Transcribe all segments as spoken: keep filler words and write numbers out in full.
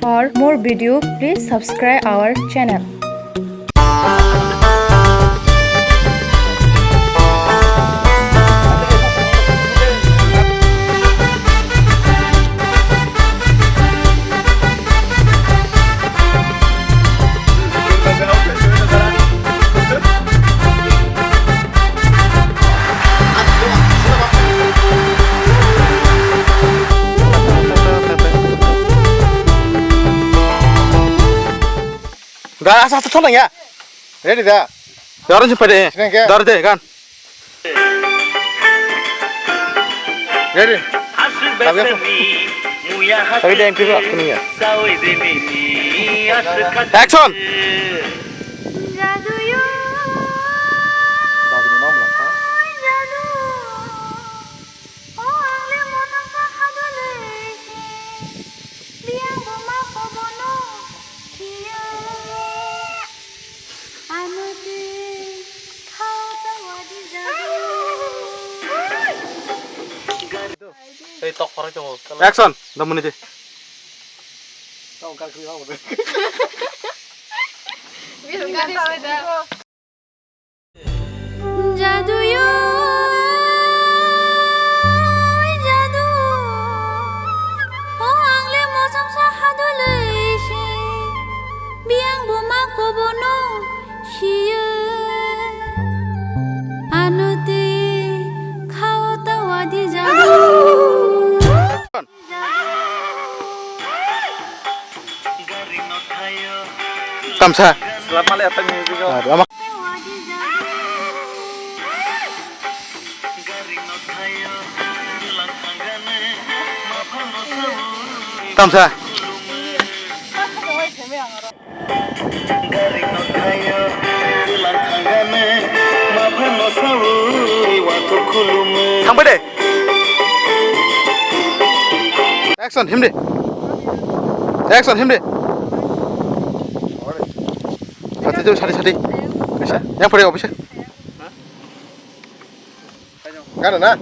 For more video, please subscribe our channel. Ga asa asa thang ya. Ready da? Yaron sih pada. Sini ke? Dar deh kan. Ready? Tapi apa? Tapi dia yang pilih aku nih ya. Action. Action. Damuni de. Jadu yo, jadu. O ang le mosam sa hadu le se. Biang bo ma ko bo no siye. Ano te khao ta wa di jadu. Tamsa. Selap male atak music o. Aduh, ama. Tamsa. Thangbai de. Action, himdi. Action, himdi. Sati jauh, sati, sati. Bisa. Yang pada office. Gana na?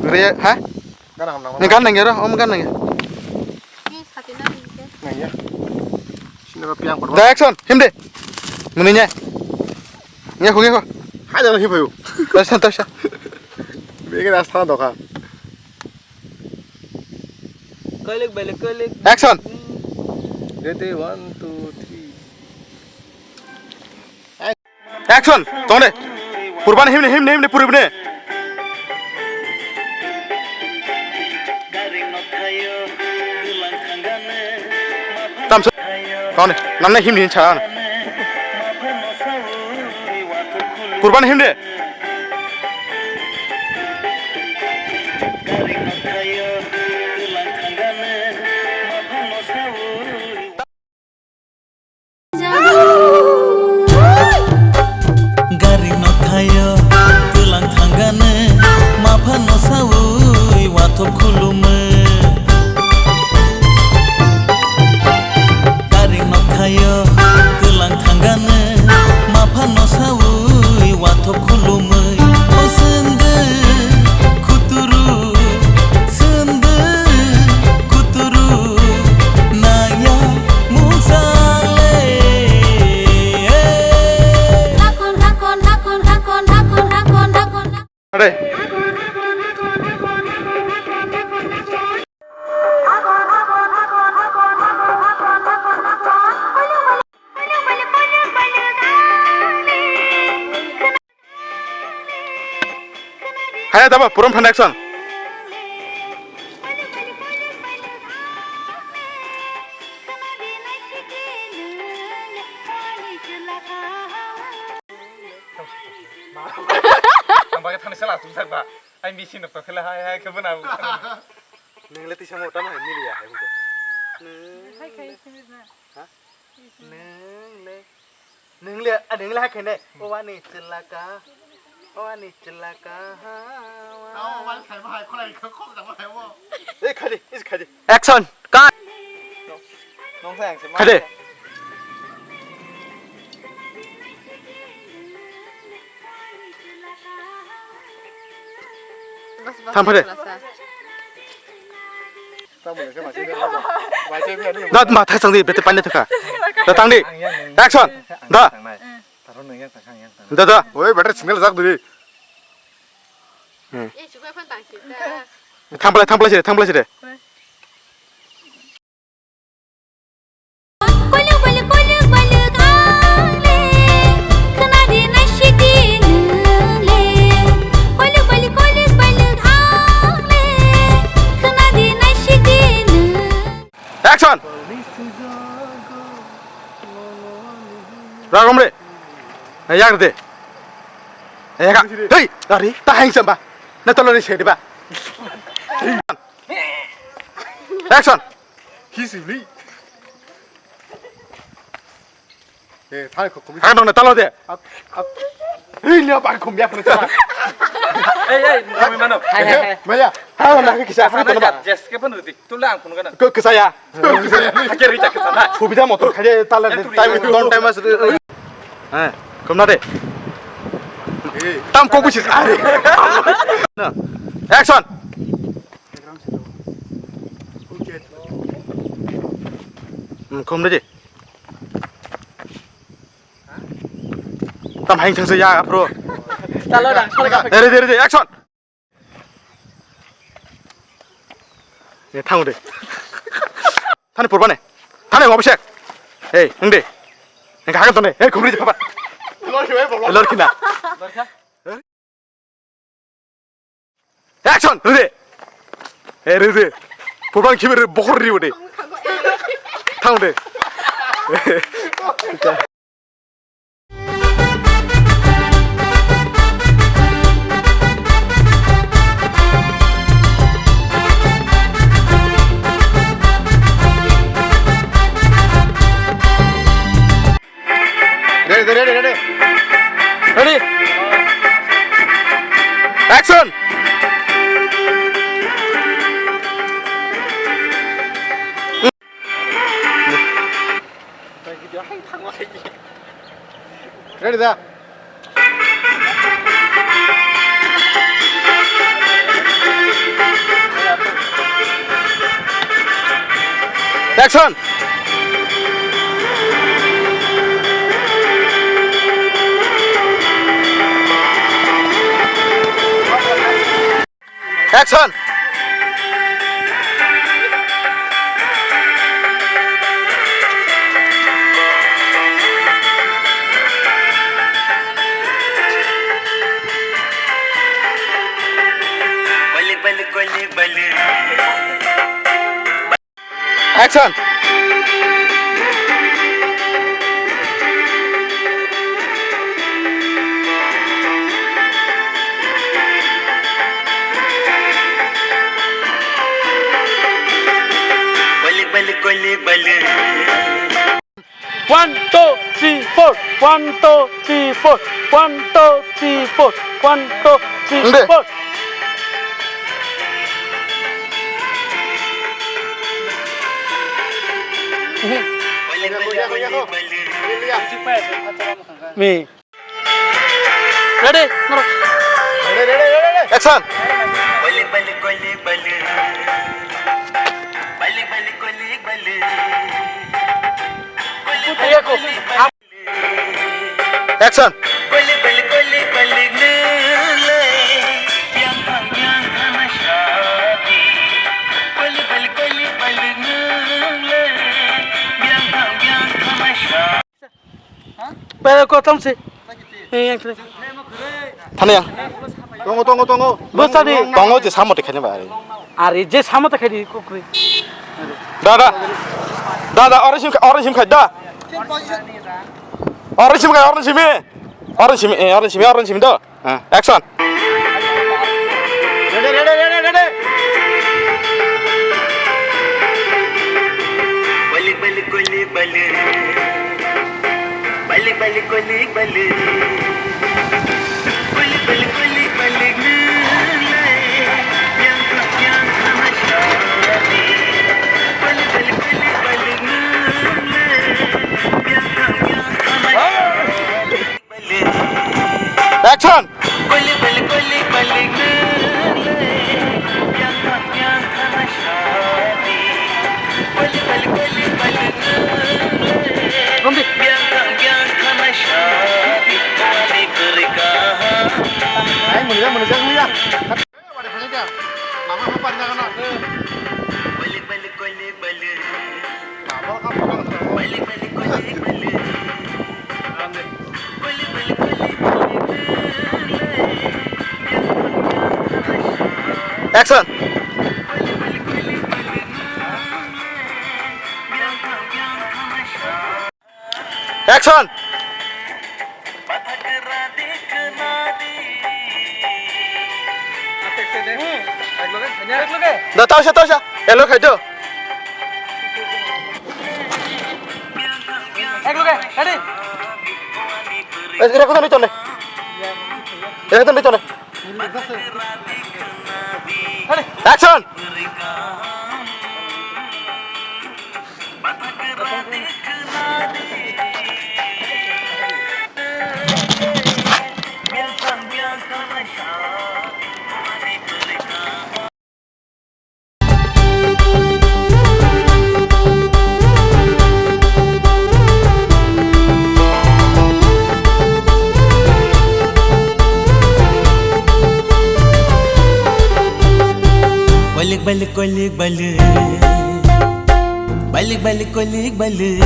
Re, ha? Gana ham nang. Ni gan nang ya, ro? Om gan nang ya. Ni sati na ni ke. Nang ya. Sini ba piang. Da action, himdi. Muni nya. Nya ko, nya ko. Hai da hi bayu. Taisa, taisa. Bege da sana doka. Kalik balik kalik. Action. Ready, one, two, three. Action. Tong de. Purban himni, himni, himni, puribne. Tamsa. Tong de. Namne himni hincha. Purban himni. Gari no thayo, twilang thangane, mapha no sawi, wathok khulume. Gari no thayo, twilang thangane, mapha no sawi, wathok khulume. O sende khuturu, sende khuturu, naya mujale. Are. Haya daba, puram phanda action. Ang bagwi thani sala tum sakba. Ai misi no to khela hai hai khe bana. Nang le tisa mo tamo hai mili ya hai buko. Hai khai sini na. Ha? Nang le. Nang le, a nang le hai khai ne. O ani chelaka. O ani chelaka. Ha. Tamo mal khai ba hai khulai kho khok da ba hai wo. Ei khadi, is khadi. Action. Cut. Nong sayang sih. Khade. Bas, bas, Tham phade. Bas, bas. Da, ma thai chang di, bete pani thaka. Da, tang di. Action. Da. Da, da. Oi, better signal jak duri. Thang palai, thang palai sire, thang palai sire. Kwlwk bwlwk kwlwk bwlwk ang le, khna di naisik di nwng le. Kwlwk bwlwk kwlwk bwlwk ang le, khna di naisik di nwng. Action! Ragom re. Yak de. Yak. Hey, ari, ta hang samba. Na tolo ni sedi ba. Action. Hisibli. Eh, thai ko kumi. Hang dong na talo de. Ap, ap. Hei, nya ba kum ya pun. Ei, ei, kami mano. Hai, hai, hai. Maya, ha na ki kisa. Sana jat, jes ke pun ruti. Tula ang pun kana. Ko kisa ya. Hakhe rita kisa na. Subida motor khaje tala time don time as. Eh, kom na de. Tam ko busis. Action. Hmm, kom na de. Tam hang thang ya, bro. Chalo dang, chalo dang. Ready, ready, action. Ye, thang de. Thani purba ne. Thani Abhishek. Hey, nang de. Nang hagan to ne. Hey, khumri papa. Lor khina. Action, ready. Hey, ready. Purba khibi re bokhor ri ode. Thang de. Ready, ready, ready. Ready? Action! Ready da? Action! Action! Action! One, two, three, four. One, two, three, four. One, two, three, four. One, two, three, four. Me. Ready? Action! Action! Pera ko tam se. Thani yang. Tongo, tongo, tongo. Bwsa di. Tongo je samo te khaina ba ari. Ari je samo te khaidi kokri. Da, da. Da, da, oro sim, oro sim khai da. Oro sim khai, oro sim. Oro sim, eh, oro sim, oro sim da. Ah, action. Ready, ready, ready, ready. Balik, balik, balik, balik. Balik, balik, balik, balik. Balik, balik, balik, balik. Yang tak yang sama sekali. Balik, balik, balik, balik. Yang tak yang sama sekali. Action! Action! Action! Da, tausa, tausa. Hello, khaito. Ek loge, ready? Eh, erekon tole. Erekon tole. Ready? Action! Koilik balik, koilik balik. Balik, balik, koilik balik.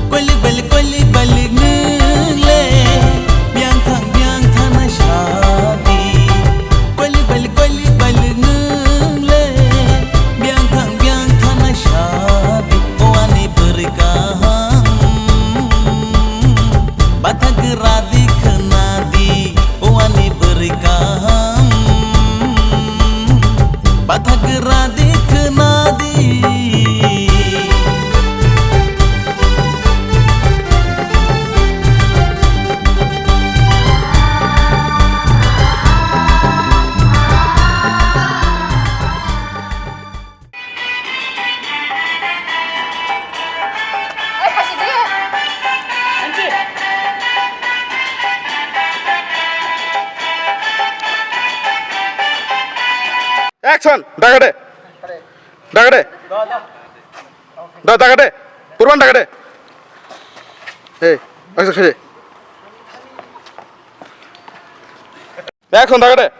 Koilik balik, koilik balik nwng le. Biyang thang, biyang thana sadi. Koilik balik, koilik balik nwng le. Biyang thang, biyang thana sadi. O ani bwrwi kaham. Bathak radi khna di. O ani bwrwi kaham. Bathak radi khna di. Action! Dagade! Dagade! Da, dagade! Purban dagade! Hey, action, hey. Action, dagade!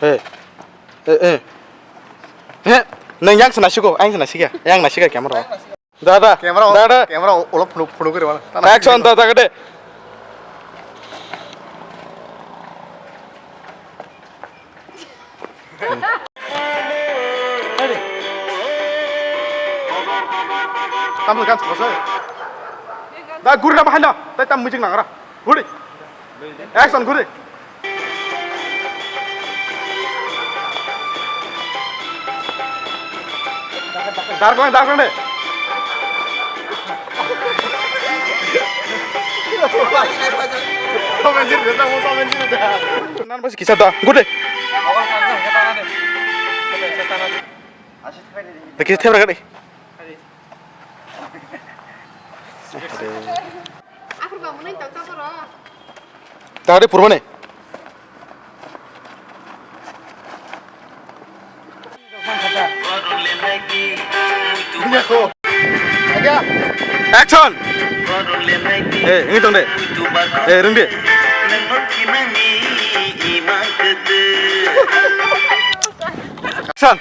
Hey. Eh, eh. He, nang yang sana siko, ang sana sika, yang na sika camera. Da, da. Camera, da, da. Camera ulo phunu, phunu kiri mana. Action, da, dagade. Tamu kan siko. Da, guri na bahai na, tai tam music nangra. Guri. Action, guri. Dark line, dark line de. Tom and Jerry, Tom and Jerry. Nan basi kisa da, guri. Da kisa thebra gade. Tadi purmane. Action! Eh, ini tong de. Eh, rung de. Action!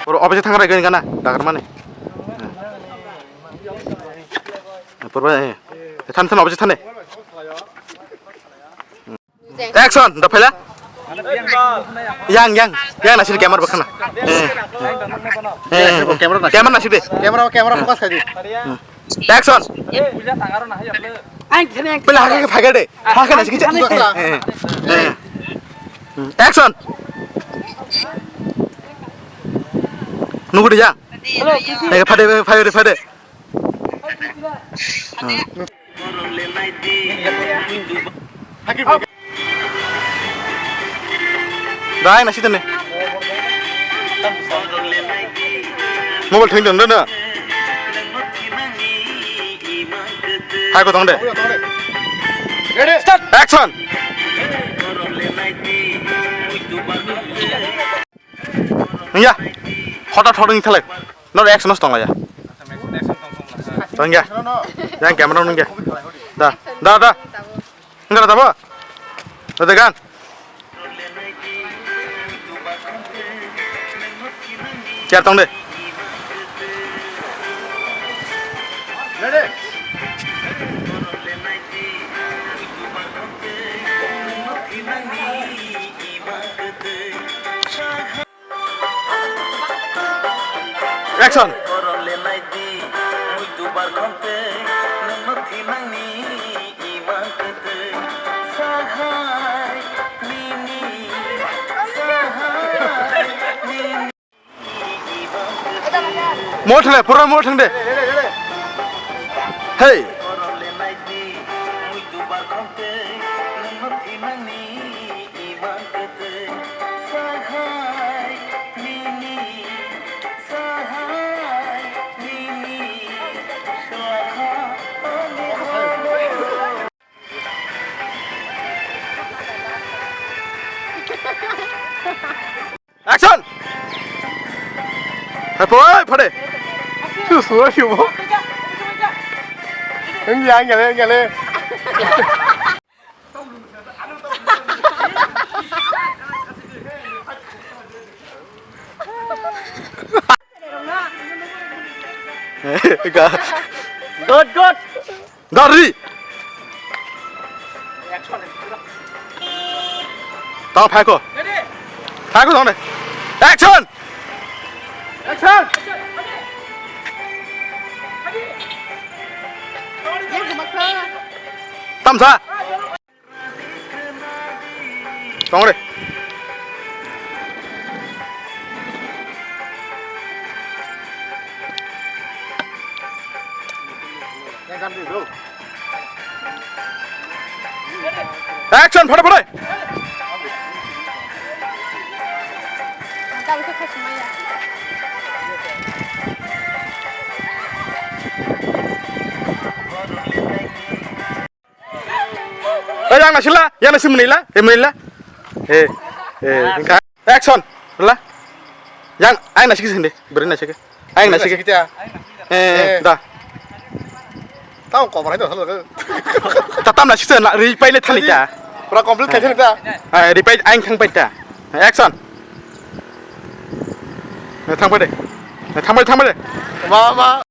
Oro office thang rai gani gana dagar mani. Purba, eh. Than, than, office than de. Action, da phaila. Yang, yang, yang nasir camera bakhana. Eh, eh, eh, camera nasir. Camera nasir de. Camera, camera focus khai di. Hmm. Action. Pele hake phage de. Hake nasir. Eh, eh, eh. Hmm. Action. Nugu de yang. Eh, phade, phade, phade. Dai, nasi tene. Mobile thang dong na. Hai ko tong de. Ready, start. Action. Nungya. Hota thorong thalai. No action no tong ya. Tong ya. Yang camera nungya. Da, da, da. Enggak ada apa? Ada kan? Siap tong deh. Action. Mo thang de, pura mo thang de. Hey. Action! Hai, poi, pade. Su, su, su, bo. Enggak, enggak, enggak. Good, good. Dari. Tao phaiko. Phaiko dong de. Action. Action. Tamsa. Tong de. Action, phare phare. Oi, yang nasila, yang nasi menila, eh menila. Eh, eh, engka. Action, la. Yang, ayang nasi kisi hindi, beri nasi ke. Ayang nasi ke. Kita. Eh, eh, dah. Tahu kau berani tuh, tatam nasi tuh nak replay le thani ta. Pura complete kaisa ta. Eh, replay ayang thang pai ta. Action. Eh, thang pai de. Eh, thang pai, thang pai de. Ma, ma.